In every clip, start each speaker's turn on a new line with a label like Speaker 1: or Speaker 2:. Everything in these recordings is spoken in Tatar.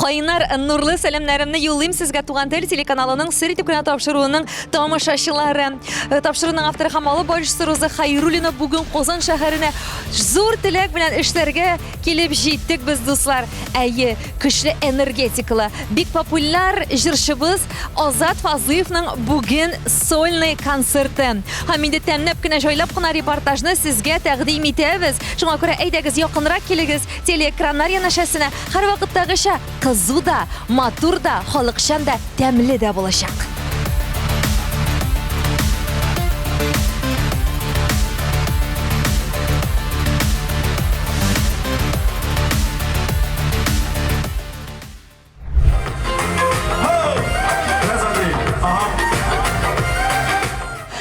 Speaker 1: Кайнар нурлы сәламнәремне юллыйм сезгә Туган тел телеканалының сер итеп кенә тапшыруының тамашачылары. Э, тапшыруның авторы һәм алып баручысы Роза Хайруллина бүген Казан шәһәренә зур теләк белән эшләргә килеп җиттек без, дуслар. Әйе, көчле энергетикалы, бик популяр җырчыбыз Азат Фазлыевның бүген сольный концерты. Һәм инде тәмләп кенә, җайлап кына репортажны сезгә тәкъдим итәбез. Шуңа күрә әйдәгез, якынрак килегез телеэкраннар янәшәсенә. Һәрвакыттагыча кызу да, матур да, халыкчан да, тәмле дә булачак.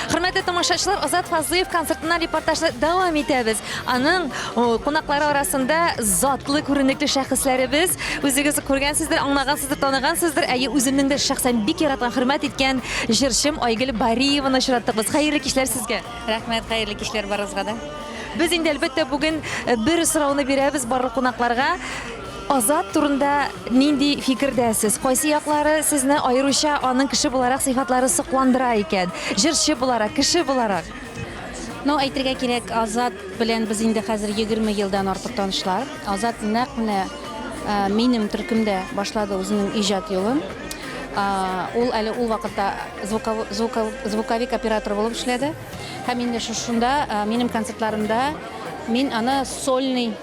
Speaker 1: Хөрмәтле тамашачылар, Азат Фазлыев концертыннан репортажны дәвам итәбез. Аның кунаклары арасында затлы күренекле шәхесләребез. Үзегез күргәнсездер, аңлагансыздыр, таныгансыздыр. Әйе, үземнең дә шәхсән бик яраткан, хөрмәт иткән җырчым Айгөл Бариеваны очраттык без. Хәерле кичләр сезгә.
Speaker 2: Рәхмәт, хәерле кичләр барыгызга да.
Speaker 1: Без инде әлбәттә бүген э, бер сорауны бирәбез барлык кунакларга. Азат турында нинди фикердәсез? Кайсы яклары сезне аеруча аның кеше буларак сыйфатлары сокландыра икән? Җырчы буларак, кеше буларак.
Speaker 2: Ну, әйтергә кирәк, Азат белән без инде хәзер 20 елдан артык танышлар. Азат нәкъ менә минем төркемдә башлады үзенең иҗат юлын. Ул әле ул вакытта звуковик оператор булып эшләде. Һәм инде шушында минем концертларымда мин аны сольный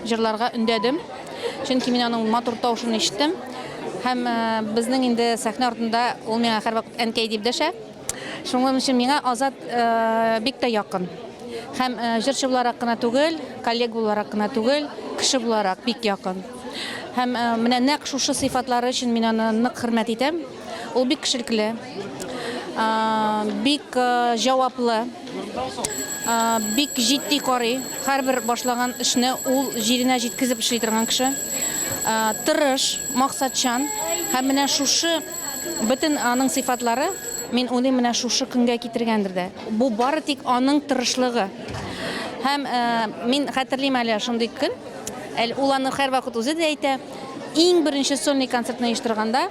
Speaker 2: җырларга өндәдем. Чөнки мин аның матур тавышын ишеттем. Һәм безнең инде сәхнә артында ул миңа һәрвакыт әнкәй дип дәшә. Шуның өчен миңа Азат бик тә якын. Һәм җырчы буларак кына түгел, коллега буларак кына түгел, кеше буларак бик якын. Һәм менә нәкъ шушы сыйфатлары өчен мин аны нык хөрмәт итәм. Ул бик кешелекле, бик җаваплы, бик җитди карый. Һәрбер башлаган эшне ул җиренә җиткезеп эшли торган кеше. Тырыш, максатчан. Һәм менә шушы бөтен аның сыйфатлары, мин уйлыйм, менә шушы көнгә китергәндер дә. Бу бары тик аның тырышлыгы. Һәм мин хәтерлим әле шундый көн, әле ул аны һәрвакыт үзе дә әйтә, иң беренче сольный концертны оештырганда,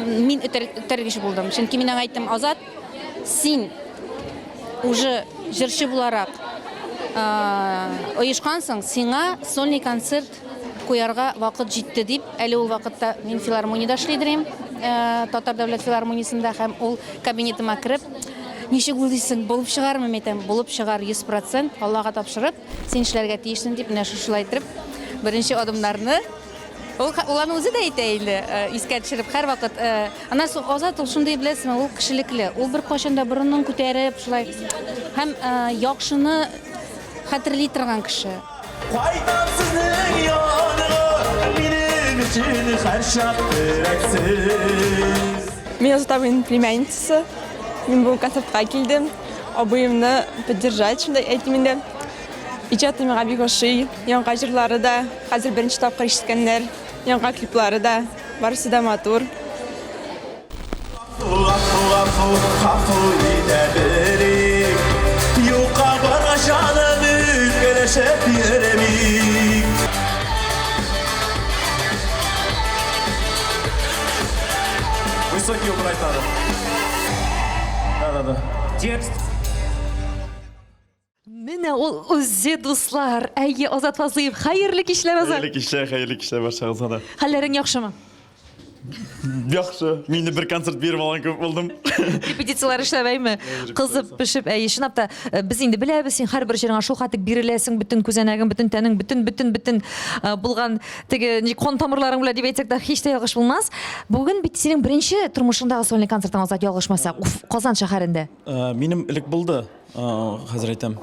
Speaker 2: мин этәргеч булдым. Чөнки мин аңа әйттем, Азат, син уже җырчы буларак оешкансың, сиңа сольный концерт куярга вакыт җитте дип. Әле ул вакытта мин филармониядә эшли идем, Татар дәүләт филармониясендә, һәм ул кабинетыма кереп, ничек уйлыйсың, булып чыгармы, мин әйтәм, булып чыгар 100%, Аллага тапшырып, син эшләргә тиешсең дип, менә шушылай итеп беренче адымнарны Ул, ул аны үзе дә әйтә инде, э, искә төшереп һәрвакыт. Э, аннан соң Азат ул шундый беләсезме, ул кешелекле. Ул беркайчан да борынын күтәреп шулай һәм э, яхшыны хәтерли торган кеше.
Speaker 3: Кайтам сезнең янга, минем өчен һәрчак терәксез.
Speaker 4: Мин Азат абыйның племянницасы. Мин бүген концертка килдем. Абыемны поддержать, шундай әйтим инде. Иҗаты миңа бик ошый. Яңа җырлары да, хәзер беренче тапкыр ишеткәннәр, яңа клиплары да, барысы да матур.
Speaker 3: Гафу, гафу, гафу итә белик. Юкка барга җаным үпкәләшеп йөрмик. Высокий убрать надо. Да-да-да. Текст.
Speaker 1: Менә ул үзе, дуслар. Әйе, Азат Фазлыев. Хәерле кичләр, Азат.
Speaker 5: Хәерле кичләр, хәерле кичләр барчагызга да.
Speaker 1: Хәлләрең яхшымы?
Speaker 5: Яхшы. Мин дә бер концерт биреп алган кебек булдым.
Speaker 1: Репетицияләр эшләмәйме? Кызып, пешеп, әйе, чынлап та, э, без инде беләбез, син һәрбер җырыңа шул хәтлек биреләсең, бөтен күзәнәгең, бөтен тәнең, бөтен, бөтен, бөтен э, булган теге ни кан тамырларың белән дип әйтсәк тә һич тә ялгыш булмас. Бүген бит синең беренче тормышыңдагы сольный концертың, Азат, ялгышмасак, Уф, Казан шәһәрендә.
Speaker 5: Э, минем элек булды. Хәзер әйтәм,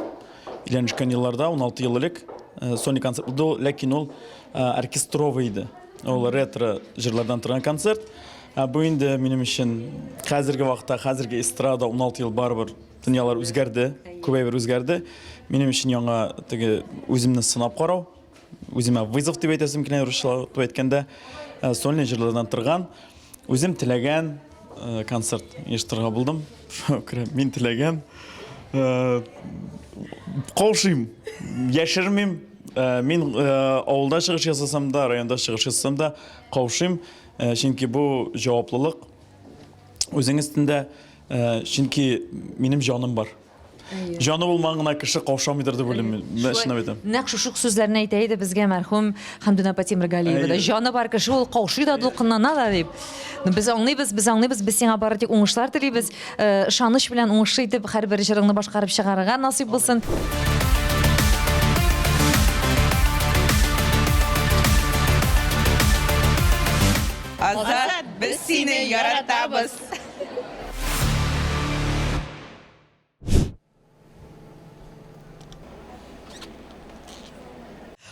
Speaker 5: өйләнешкән елларда, 16 ел элек, сольный концерт булды ул, ләкин ул оркестровый иде. Ул ретро җырлардан торган концерт. Ә бу инде минем өчен хәзерге вакытта, хәзерге эстрада 16 ел барыбер дөньялар үзгәрде, күп әйбер үзгәрде. Минем өчен яңа теге үземне сынап карау, үземә вызов дип әйтәсем килә, русчалап әйткәндә, сольный җырлардан торган Үзем теләгән концерт оештырырга булдым. Мин теләгән. Каушыйм, яшермим. Мин авылда чыгыш ясасам да, районда чыгыш ясасам да каушыйм, чөнки бу җаваплылык үзең өстендә, чөнки минем җаным бар. Җаны булмаган гына кеше каушамыйдыр дип уйлыйм мин. Менә чынлап әйтәм.
Speaker 1: Нәкъ шушы ук сүзләрне әйтә иде безгә мәрхүм Хәмдүнә апа Тимергалиева да. Җаны бар кеше ул каушый да, дулкынлана да дип. Ну, без аңлыйбыз, без аңлыйбыз, без сиңа бары тик уңышлар телибез. Э, ышаныч белән уңышлы итеп һәрбер җырыңны башкарып чыгарырга насыйп булсын.
Speaker 6: Азат, без сине яратабыз.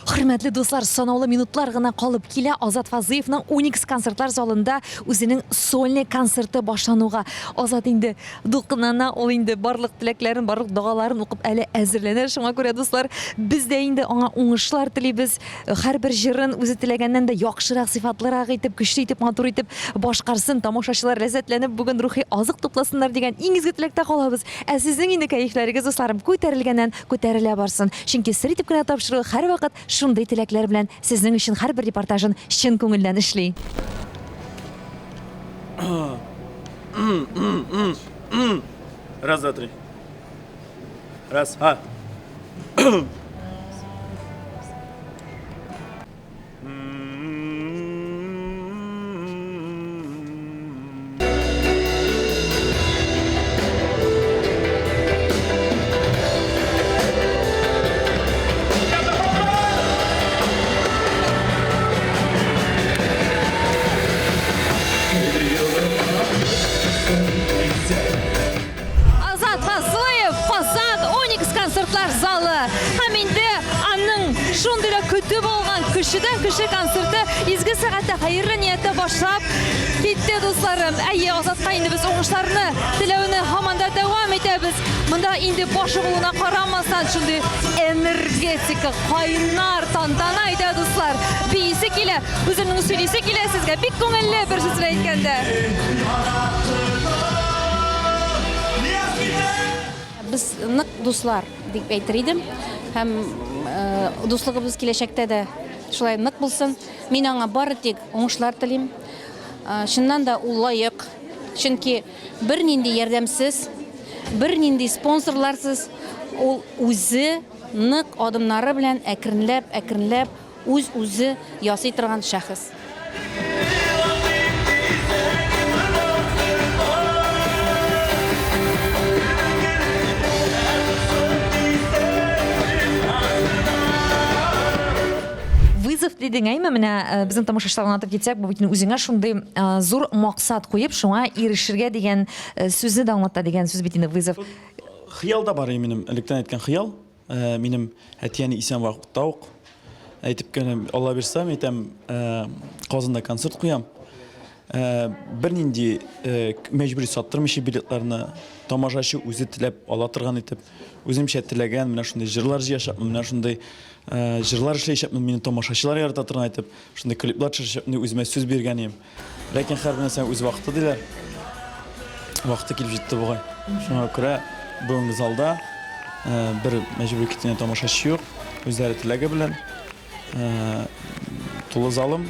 Speaker 1: Хөрмәтле дуслар, санаулы минутлар гына калып килә Азат Фазыевның Уникс концертлар залында үзенең сольный концерты башлануга. Азат инде дулкынлана, ул инде барлык теләкләрен, барлык догаларын укып әле әзерләнә. Шуңа күрә, дуслар, без дә инде аңа уңышлар телибез. Һәрбер җырын үзе теләгәннән дә яхшырак, сыйфатлырак итеп, көчле итеп, матур итеп башкарсын. Тамашачылар ләззәтләнеп бүген рухи азык тупласыннар дигән иң изге теләктә калабыз. Ә сезнең инде кәефләрегез, дусларым, күтәрелгәннән күтәрелә барсын. Чөнки сер итеп кенә тапшыру һәрвакыт шундый теләкләр белән сезнең өчен һәрбер репортажын чын күңелдән эшли.
Speaker 5: Раз, два, три. Раз, а.
Speaker 1: Азат Фазлыев, Казан Оникс концертлар залы. Һәм инде аның шундый да көтеп алган кешедән кеше концерты изге сәгатьтә хәерле нияттә башлап китте, дусларым. Әйе, Азатка инде без уңышларны теләүне һаман да дәвам итәбез. Монда инде башы булуына карамастан шундый энергетика, кайнар тантана итә, дуслар. Биисе килә, үземнең сөйлисе килә сезгә. Бик күңелле бер сүз белән әйткәндә.
Speaker 2: Без нык дуслар дип әйтер идем. Һәм дуслыгыбыз киләчәктә дә шулай нык булсын. Мин аңа бары тик уңышлар телим. Чыннан да ул лаек. Чөнки бернинди ярдәмсез, бернинди спонсорларсыз ул үзе нык адымнары белән әкренләп, әкренләп үз-үзе ясый торган шәхес.
Speaker 1: Вызов дидең, әйме? Менә э, безнең тамашачыларга аңлатып китсәк, бу бит үзеңә шундый э, зур максат куеп, шуңа ирешергә дигән э, сүзне дә аңлата дигән сүз бит инде вызов.
Speaker 5: Хыял да бар минем, электән әйткән хыял. Э, минем әти-әни исән вакытта ук әйтеп кенә, Алла бирсә, мин әйтәм, э, Казанда концерт куям. Э, бернинди мәҗбүри саттырмыйча билетларны, тамашачы үзе теләп ала торган итеп, үземчә теләгән менә шундый җырлар җыячакмын, менә шундый җырлар эшләячәкмен, мине тамашачылар ярата торган итеп, шундый клиплар төшерәчәкмен дип үземә сүз биргән идем. Ләкин һәрбер нәрсәнең үз вакыты диләр. Вакыты килеп җитте бугай. Шуңа күрә бүгенге залда э, бер мәҗбүри киткән тамашачы юк. Үзләре теләге белән э, тулы залым.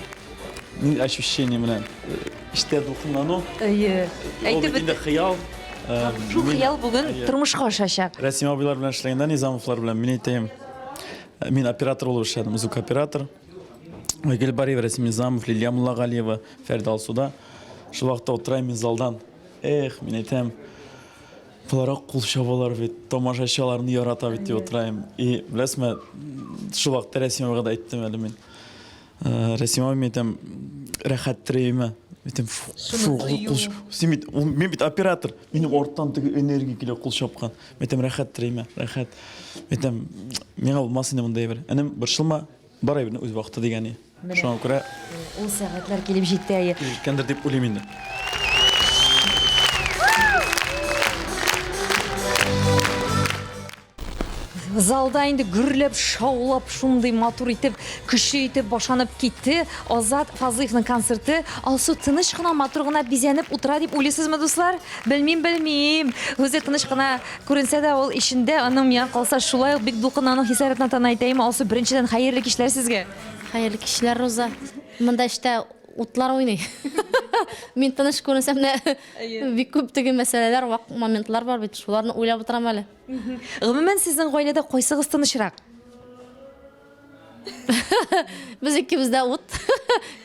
Speaker 5: Ни ощущение менә э, эчтә дулкынлану.
Speaker 1: Әйе.
Speaker 5: Ул бит инде хыял.
Speaker 1: Шул хыял бүген тормышка ашачак.
Speaker 5: Рәсим абыйлар белән эшләгәндә, Низамовлар белән мин әйтәем, мин оператор булып эшләдем, звукооператор. Айгөл Бариева, Рәсим Низамов, Лилия Муллагалиева, Фәридә Алсуда. Шул вакытта утырам мин залдан. Эх, мин әйтәм, болар кул чабалар бит, тамашачы аларны ярата бит дип утырам. И, беләсезме, шул вакытта Рәсим абыйга да әйттем әле мин. Э, Рәсим абый, мин әйтәм, рәхәттер әйме? Әйтәм, фу, кул Син бит, мин бит оператор, минем арттан теге энергия килә, кул чапкан. Мин әйтәм, рәхәттер әйме, рәхәт. Мин әйтәм, миңа булмас инде мондай әйбер. Энем, борчылма, Бар әйбернең үз вакыты дигәне. Шуңа күрә
Speaker 1: ул сәгатьләр килеп җитте әйе.
Speaker 5: Килеп җиткәндер дип уйлыйм инде.
Speaker 1: Залда инде гөрләп, шаулап, шундый матур итеп, көчле итеп башланып китте Азат Фазлыевның концерты. Алсу тыныч кына, матур гына бизәнеп утыра дип уйлыйсызмы, дуслар? Белмим, белмим. Үзе тыныч кына күренсә дә, ул эчендә аның миңа калса шулай ук бик дулкынлану хисләре тантана итәме? Алсу, беренчедән, хәерле кичләр сезгә.
Speaker 2: Хәерле кичләр, Роза. Монда эштә утлар уйный. Мин тыныч күренсәм дә, бик күп теге мәсьәләләр, вак моментлар бар бит, шуларны уйлап утырам әле.
Speaker 1: Гомумән, сезнең гаиләдә кайсыгыз тынычрак?
Speaker 2: Без икебез дә ут.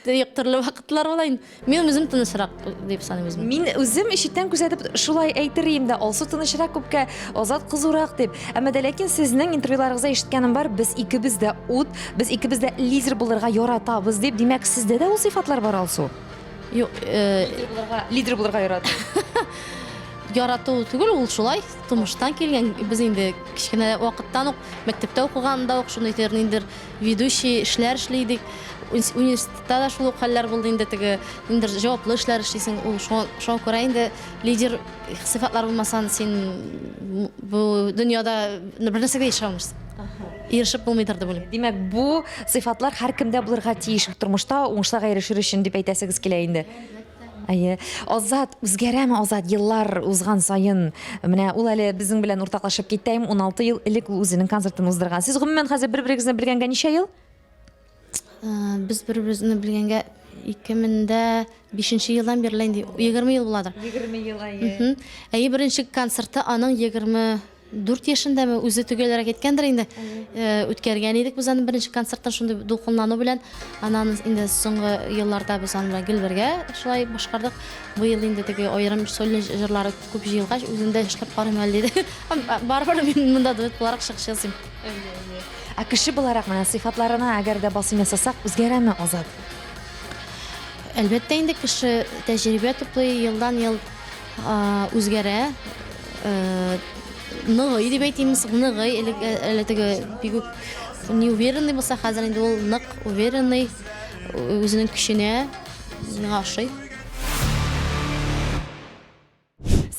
Speaker 2: Юк, төрле вакытлар була инде. Мин үзем тынычрак дип саныйм үземне.
Speaker 1: Мин үзем читтән күзәтеп шулай әйтер идем дә, Алсу тынычрак күпкә, Азат кызурак дип. Әмма дә ләкин сезнең интервьюларыгызда ишеткәнем бар, без икебез дә ут, без икебез дә лидер булырга яратабыз дип. Димәк, сездә дә ул сыйфатлар бар, Алсу?
Speaker 2: Юк, э,
Speaker 1: лидер булырга ярату.
Speaker 2: Ярату түгел, ул шулай тумыштан килгән. Без инде кечкенә вакыттан ук, мәктәптә укыганда ук шундый төр ниндидер ведущий эшләр эшли идек. Университетта да шул ук хәлләр булды инде, теге ниндидер җаваплы эшләр эшлисең. Ул шуңа күрә инде лидер сыйфатлар булмасаң, син бу дөньяда бер нәрсәгә ирешә алмыйсың. Ирешеп булмыйдыр дип уйлыйм.
Speaker 1: Димәк, бу сыйфатлар һәркемдә булырга тиеш тормышта уңышларга ирешер өчен дип әйтәсегез килә инде. Әйе. Азат үзгәрәме, Азат еллар узган саен? Менә ул әле безнең белән уртаклашып китте, 16 ел элек ул үзенең концертын уздырган. Сез гомумән хәзер бер-берегезне белгәнгә ничә ел?
Speaker 2: Э, без бер-беребезне белгәнгә 2005 елдан бирле инде 20 ел буладыр.
Speaker 1: 20 ел, әйе.
Speaker 2: Әйе, беренче концерты аның 24 яшендәме, үзе төгәлрәк әйткәндер инде. Э, үткәргән идек без аның беренче концертын шундый дулкынлану белән. Аннан инде соңгы елларда без аның белән гел бергә шулай башкардык. Быел инде теге аерым сольный җырлары күп җыелгач, үзем дә эшләп карыйм әле диде. Барыбер мин монда дуэт буларак чыгыш ясыйм.
Speaker 1: Ә кеше буларак менә сыйфатларына әгәр дә басым ясасак, үзгәрәме Азат?
Speaker 2: Әлбәттә инде кеше тәҗрибә туплый, елдан-ел үзгәрә, ныгый дип әйтимме соң, ныгый. Элек әле теге бик үк неуверенный булса, хәзер инде ул нык уверенный, үзенең көченә миңа ошый.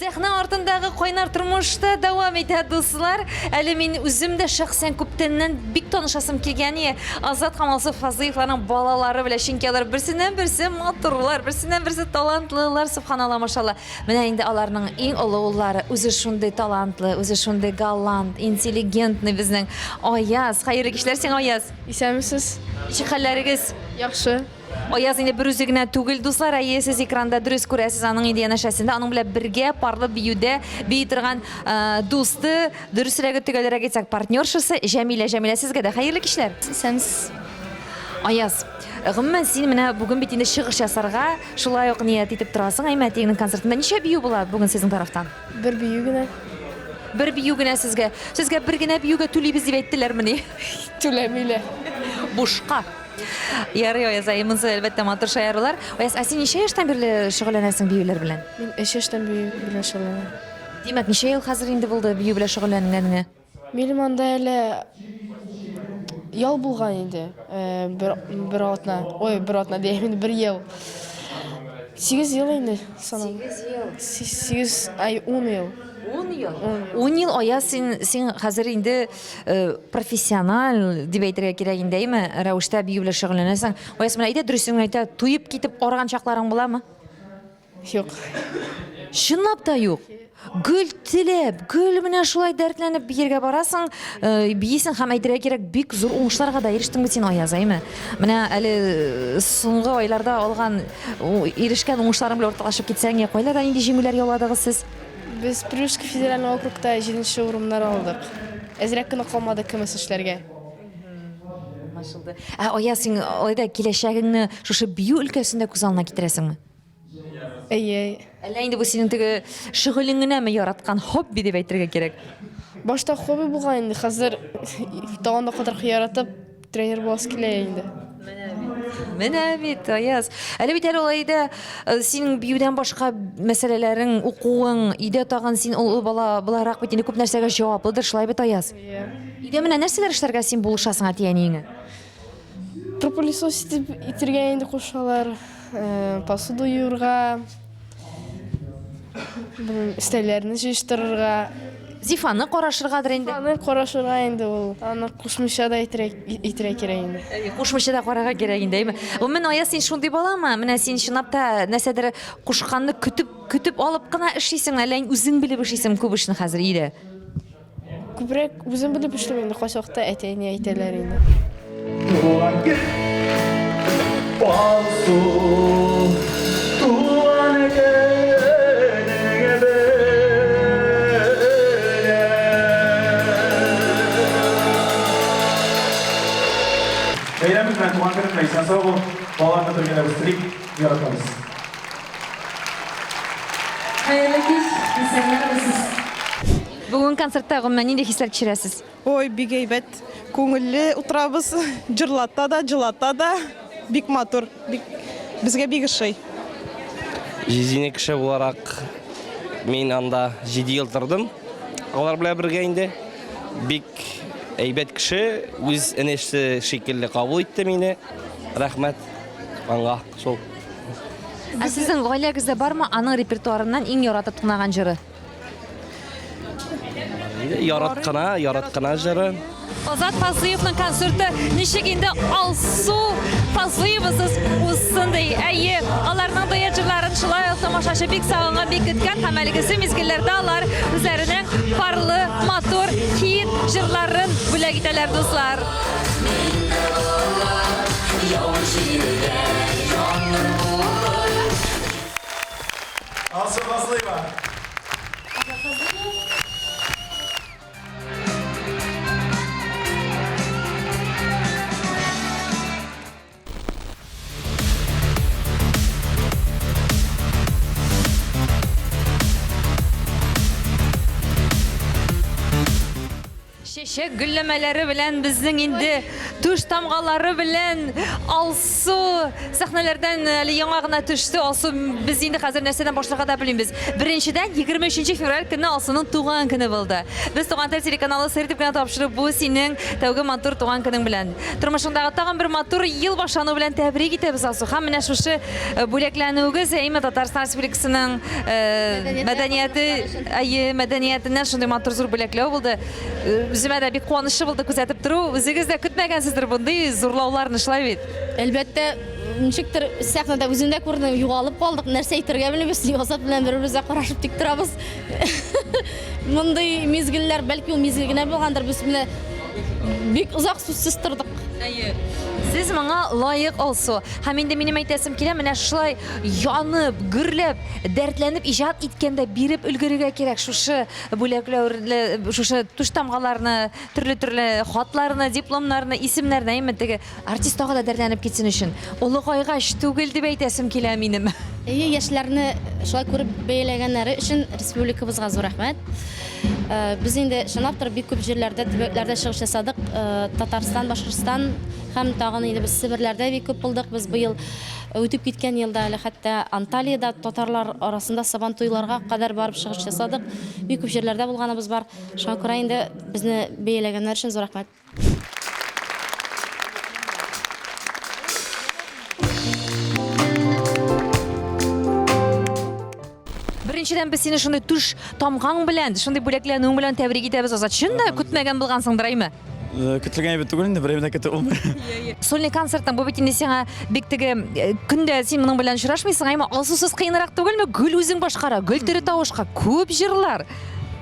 Speaker 1: Сәхнә артындагы кайнар тормышта дәвам итә, дуслар. Әле мин үзем дә шәхсән күптәннән бик танышасым килгән иде Азат һәм Алсу Фазлыевларның балалары белән, чөнки алар берсеннән-берсе матурлар, берсеннән-берсе талантлылар, субханалла, машалла. Менә инде аларның иң олы уллары, үзе шундый талантлы, үзе шундый галант, интеллигентный безнең Аяз. Хәерле кичләр сиңа, Аяз.
Speaker 4: Исәнмесез.
Speaker 1: Ничек хәлләрегез?
Speaker 4: Яхшы.
Speaker 1: Аяз инде бер үзе генә түгел, дуслар, әйе, сез экранда дөрес күрәсез, аның инде янәшәсендә, аның белән бергә парлы биюдә бии торган э, дусты, дөресрәге, төгәлрәк әйтсәк, партнершасы Җәмилә. Җәмилә, сезгә дә хәерле кичләр.
Speaker 4: Исәнмесез.
Speaker 1: Аяз, гомумән син менә бүген бит инде чыгыш ясарга шулай ук ният итеп торасың, әйме, әтиеңнең концертында ничә бию була бүген сезнең тарафтан?
Speaker 4: Бер бию генә.
Speaker 1: Бер бию генә сезгә. Сезгә бер генә биюгә түлибез дип әйттеләрмени?
Speaker 4: Түләмиләр.
Speaker 1: Бушка. Ярый, Аяз, әй, монысы, әлбәттә, матур шаярулар. Аяз, ә син ничә яшьтән бирле шөгыльләнәсең биюләр белән?
Speaker 4: Мин өч яшьтән бию белән шөгыльләнәм.
Speaker 1: Димәк, ничә ел хәзер инде булды бию белән шөгыльләнгәнеңә?
Speaker 4: Минем анда әле ял булган инде. Э, бер, бер атна. Ой, бер атна дим, инде бер ел. Сигез ел инде санам.
Speaker 1: Сигез ел.
Speaker 4: Сигез, ай, ун ел.
Speaker 1: Ун ел. Ун ел, Аяз, син, син хәзер инде э, профессиональ дип әйтергә кирәк инде, әйме, рәвештә бию белән шөгыльләнәсең. Аяз, менә әйдә дөресен генә әйтә, туеп китеп арыган чакларың буламы?
Speaker 4: Юк.
Speaker 1: Чынлап та юк. Гөл теләп, гөл менә шулай дәртләнеп биергә барасың, э, биисең һәм әйтергә кирәк, бик зур уңышларга да ирештең бит син, Аяз, әйме? Менә әле э, соңгы айларда алган, ирешкән уңышларың белән уртаклашып китсәң, я кайларда нинди җиңүләр яуладыгыз сез?
Speaker 4: Без Приволжский федеральный округта җиденче урыннар алдык. Әзрәк кенә калмады КМС эшләргә.
Speaker 1: Аңлашылды. Ә Аяз, син алай да киләчәгеңне шушы бию өлкәсендә күз алдына китерәсеңме?
Speaker 4: Әйе.
Speaker 1: Әллә инде бу синең теге шөгылең генәме, яраткан хобби дип әйтергә кирәк?
Speaker 4: Башта хобби булган инде, хәзер тагын да катырак яратып, Тренер буласы килә инде.
Speaker 1: Менә бит, Аяз. Әле бит әле алай да э, синең биюдән башка мәсьәләләрең, укуың, өйдә тагын син олы бала буларак бит инде күп нәрсәгә җаваплыдыр, шулай бит, Аяз?
Speaker 4: Иә.
Speaker 1: Өйдә менә нәрсәләр эшләргә син булышасың әти-әниеңә?
Speaker 4: Пропылесос итеп итергә инде кушалар, э, посуду юырга, өстәлләрне җыештырырга.
Speaker 1: Зифаны карашыргадыр инде.
Speaker 7: Аны карашырга инде ул. Аны кушмыйча да әйтергә кирәк инде.
Speaker 1: Кушмыйча да карарга кирәк инде, әйме? Гомумән, Аяз, син шундый баламы? Менә син чынлап та нәрсәдер кушканны көтеп, көтеп алып кына эшлисең, әллә үзең белеп эшлисең күп эшне хәзер өйдә?
Speaker 7: Күбрәк үзем белеп эшлим инде, кайсы вакытта әти-әни әйтәләр инде.
Speaker 3: Туган көн, Алсу, туган көнең белән.
Speaker 5: Бәйрәмебез белән, туган көнең белән, исән-сау бул, балаларны бергәләп үстерик, яратабыз.
Speaker 1: Хәерле кич, исәннәрмесез. Бүген концертта гомумән нинди хисләр кичерәсез?
Speaker 8: Ой, бик әйбәт. Күңелле утырабыз. Җырлата да, җылата да. Бик матур. Бик безгә бик ошый.
Speaker 9: Җизине кеше буларак мин анда 7 ел тордым. Алар белән бергә инде. Бик әйбәт кеше, үз энесе шикелле кабул итте мине. Рәхмәт аңа шул.
Speaker 1: Ә сезнең гаиләгездә бармы аның репертуарыннан иң яратып тыңлаган җыры?
Speaker 9: Ярат кына, ярат кына җыры.
Speaker 1: Азат Фазлыевның концерты ничек инде Алсу Фазлыевасыз узсын ди. Әйе, аларның дуэт җырларын шулай ук тамашачы бик сагынган, бик көткән һәм әлегесе мизгелләрдә алар үзләренең парлы, матур хит җырларын бүләк итәләр, дуслар.
Speaker 3: Алсу Фазлыева.
Speaker 1: Чәчәк гөлләмәләре белән безнең инде түш тамгалары белән Алсу сәхнәләрдән әле яңа гына төште. Алсу, без инде хәзер нәрсәдән башларга да белмибез. Беренчедән, 23 февраль көнне Алсуның туган көне булды. Без Туган тел телеканалы сер итеп кенә тапшырып, бу синең тәүге матур туган көнең белән. Тормышыңдагы тагын бер матур ел башлану белән тәбрик итәбез, Алсу. Һәм менә шушы э, бүләкләнүегез, әйме Татарстан Республикасының э, мәдәнияте, әйе, мәдәниятеннән шундый матур зур бүләкләү булды. Үземә дә бик куанычлы булды күзәтеп тору. Үзегез дә көтмәгәнсездер мондый зурлауларны, шулай бит?
Speaker 2: Әлбәттә, ничектер сәхнәдә үзем дә күрдем, югалып калдык, нәрсә әйтергә белмибез, Азат белән бер-беребезгә карашып тик торабыз. Мондый мизгелләр, бәлки ул мизгел генә булгандыр, без менә бик озак сүзсез тордык.
Speaker 1: Әйе. Сез моңа лаек, Алсу. Һәм инде минем әйтәсем килә, менә шулай янып, гөрләп, дәртләнеп иҗат иткәндә биреп өлгерергә кирәк шушы бүләкләүне, шушы түш тамгаларны, төрле-төрле хатларны, дипломнарны, исемнәрне, әйме теге артист тагы да дәртләнеп китсен өчен. Олыгайгач түгел дип әйтәсем килә минем.
Speaker 2: Әйе, яшьләрне шулай күреп бәяләгәннәре өчен республикабызга зур рәхмәт. Э, без инде чынлап торып бик күп җирләрдә, төбәкләрдә чыгыш ясадык. Э, Татарстан, Башкортстан һәм тагын инде без Себерләрдә бик күп булдык. Без быел Үтеп киткән елда әле хәтта Анталиядә татарлар арасында Сабантуйларга кадәр барып чыгыш ясадык. Бик күп җирләрдә булганыбыз бар. Шуңа күрә инде безне бәяләгәннәр өчен зур рәхмәт.
Speaker 1: Беренчедән, без сине шундый түш тамгаң белән, шундый бүләкләнүең белән тәбрик итәбез, Азат. Чын да көтмәгән булгансыңдыр, әйме?
Speaker 5: Э, көтелгән әйбер түгел инде, берәү дә көтеп булмый.
Speaker 1: Сольный концертның бу бит инде сиңа бик теге э, көндә син моның белән очрашмыйсың, әмма Алсусыз кыенрак түгелме? Гөл үзең башкара, гөл тере тавышка, күп җырлар.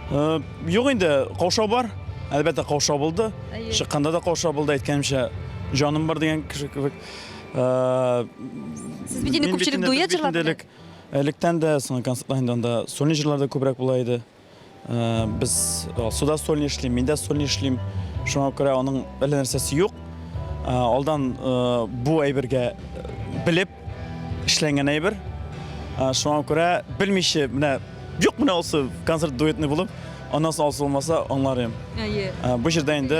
Speaker 5: Э, юк инде, каушау бар. Әлбәттә, каушау булды. Чыкканда да каушау булды, әйткәнемчә, җаным бар дигән кеше кебек.
Speaker 1: Сез бит инде күпчелек дуэт җырлап.
Speaker 5: Электән дә соңгы концертлар инде анда сольный җырлар да күбрәк була иде. Э, без Алсуда сольный эшлим, мин дә сольный эшлим. Шуңа күрә аның әллә нәрсәсе юк. Э, алдан э, бу әйбергә белеп эшләнгән әйбер. Шуңа күрә белмичә менә юк менә Алсу концерт дуэтный булып, аннан соң Алсу булмаса аңлар идем.
Speaker 1: Әйе.
Speaker 5: Бу җирдә инде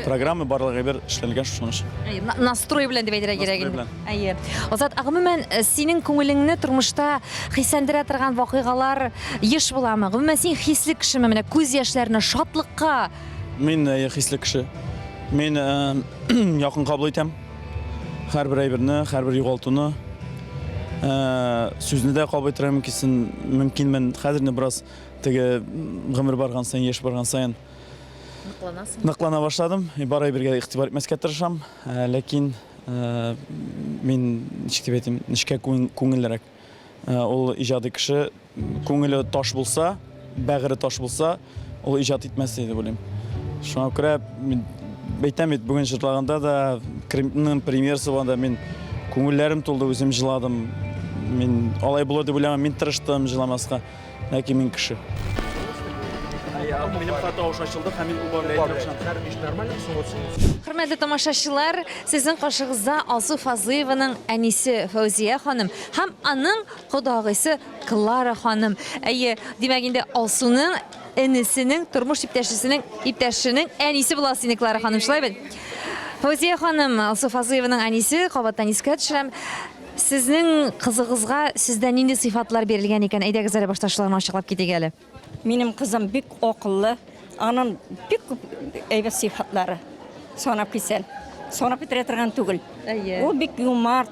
Speaker 5: программа барлык әйбер эшләнгән шуның өчен.
Speaker 1: Әйе, настрой белән дип әйтергә кирәк инде. Әйе. Азат, ә гомумән, синең күңелеңне тормышта хисләндерә торган вакыйгалар еш буламы? Гомумән, син хисле кешеме? Менә күз яшьләренә, шатлыкка.
Speaker 5: Мин әйе, хисле кеше. Мин якын кабул итәм. Һәрбер әйберне, һәрбер югалтуны, сүзне дә кабул итәргә мөмкинмен. Хәзер инде бераз Теге гомер барган саен, яшь барган саен
Speaker 1: Ныкланасың.
Speaker 5: Ныклана башладым. Бар әйбергә игътибар итмәскә тырышам. Э, ләкин э, мин ничек дип әйтим, нечкә күңеллерәк. Э, ул иҗади кеше, күңеле таш булса, бәгыре таш булса, ул иҗат итмәс иде дип уйлыйм. Шуңа күрә мин әйтәм бит, бүген җырлаганда да, Кремның премьерасы булганда мин күңелләрем тулды, үзем җыладым. Мин алай булыр дип уйламам, мин тырыштым җыламаска. Ләкин мин кеше. Минем тавыш ачылды һәм мин
Speaker 1: Хөрмәтле тамашачылар, сезнең каршыгызда Алсу Фазлыеваның әнисе Фәүзия ханым һәм аның кодагыйсы Клара ханым. Әйе, димәк инде Алсуның энесенең тормыш иптәшесенең иптәшенең әнисе була сине Клара ханым, шулай бит? Фәүзия ханым, Алсу Фазлыеваның әнисе, кабаттан искә төшерәм. Сезнең кызыгызга сездә нинди сыйфатлар бирелгән икән? Әйдәгез әле башта шуларны ачыклап китик әле.
Speaker 10: Минем кызым бик акыллы, аның бик күп әйбәт сыйфатлары. Санап китсәң, санап бетерә торган түгел.
Speaker 1: Әйе.
Speaker 10: Ул бик юмарт,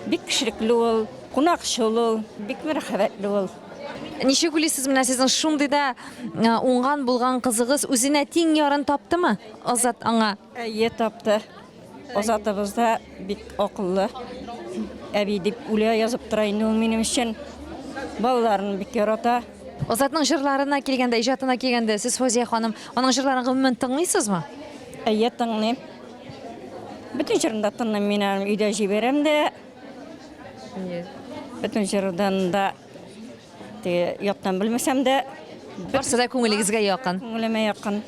Speaker 10: бик кешелекле ул, кунакчыл ул, бик мәрхәмәтле ул.
Speaker 1: Ничек уйлыйсыз, менә сезнең шундый да уңган булган кызыгыз үзенә тиң ярын таптымы? Азат аңа.
Speaker 10: Әйе, тапты. Азатыбыз да бик акыллы. Әби дип үлә язып тора инде ул минем өчен. Балаларын бик ярата.
Speaker 1: Азатның җырларына килгәндә, иҗатына килгәндә, сез, Фәүзия ханым, аның җырларын гомумән тыңлыйсызмы?
Speaker 10: Әйе, тыңлыйм. Бөтен җырын да тыңлыйм. Мин аны өйдә җибәрәм дә. Бөтен җырдан да Теге яктан белмәсәм дә,
Speaker 1: Барсы да күңелегезгә якын.
Speaker 10: Күңелемә якын.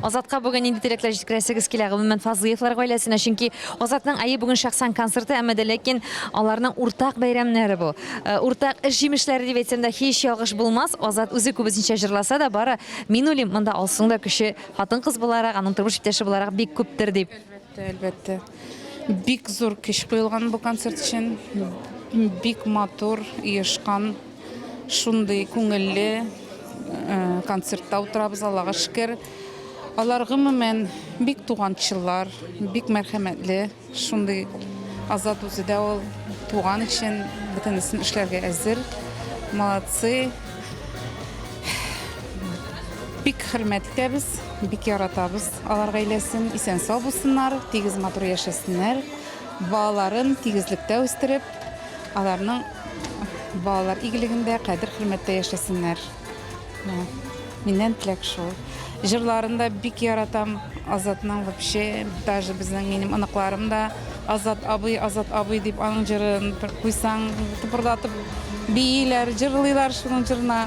Speaker 1: Азатка бүген нинди теләкләр җиткерәсегез килә, гомумән Фазлыевлар гаиләсенә? Чөнки Азатның әйе бүген шәхсән концерты, әмма дә ләкин аларның уртак бәйрәмнәре бу. Э, уртак эш җимешләре дип әйтсәм дә һич ялгыш булмас. Азат үзе күбесенчә җырласа да, бары мин уйлыйм, монда Алсуның да көче хатын-кыз буларак, аның тормыш иптәше буларак бик күптер дип.
Speaker 11: Әлбәттә, әлбәттә. Бик зур көч куелган бу концерт өчен. Бик матур, оешкан, шундый күңелле э, концертта утырабыз, Аллага шөкер. Алар гомумән бик туганчылар, бик мәрхәмәтле, шундый Азат үзе дә ул туган өчен бөтенесен эшләргә әзер. Молодцы. Бик хөрмәт итәбез, бик яратабыз алар гаиләсен. Исән-сау булсыннар, тигез матур яшәсеннәр. Балаларын тигезлектә үстереп, аларның балалар игелегендә, кадер-хөрмәттә яшәсеннәр. Менә миннән теләк шул. Җырларын да бик яратам. Азатның вообще, даже безнең минем оныкларым да Азат абый, Азат абый дип аның җырын бер куйсаң, тыпырдатып бииләр, җырлыйлар шуның җырына.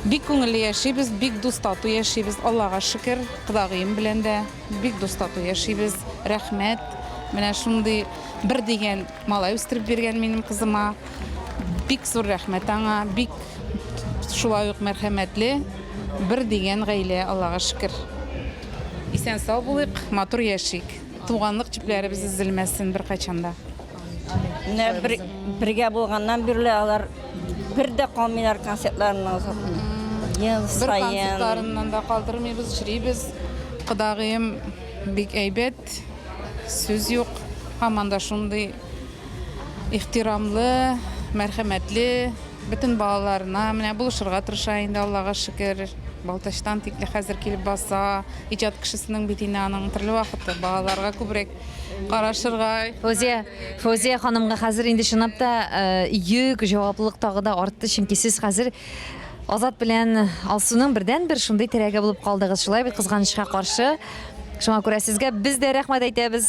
Speaker 11: Бик күңелле яшибез, бик дус тату яшибез, Аллага шөкер, кодагыем белән дә бик дус тату яшибез, рәхмәт. Менә шундый бер дигән малай үстереп биргән минем кызыма. Бик зур рәхмәт аңа, бик шулай ук мәрхәмәтле, бер дигән гаилә, Аллага шөкер. Исән-сау булыйк, матур яшик. Туганлык җепләребез өзелмәсен беркайчан да.
Speaker 10: Менә бер, бергә булганнан бирле алар бер дә калмыйлар концертларыннан озак. Ел
Speaker 11: Бер
Speaker 10: саен.
Speaker 11: концертларыннан да калдырмыйбыз, йөрибез. Кодагыем бик әйбәт, сүз юк. Һаман да шундый ихтирамлы, мәрхәмәтле, бөтен балаларына менә булышырга тырыша инде, Аллага шөкер. Балтачтан тикле хәзер килеп баса. Иҗат кешесенең бит инде аның төрле вакыты. Балаларга күбрәк карашырга.
Speaker 1: Фәүзия, Фәүзия ханымга хәзер инде чынлап та э, йөк, җаваплылык тагы да артты, чөнки сез хәзер Азат белән Алсуның бердәнбер шундый терәге булып калдыгыз. Шулай бит, кызганычка каршы. Шуңа күрә сезгә без дә рәхмәт әйтәбез.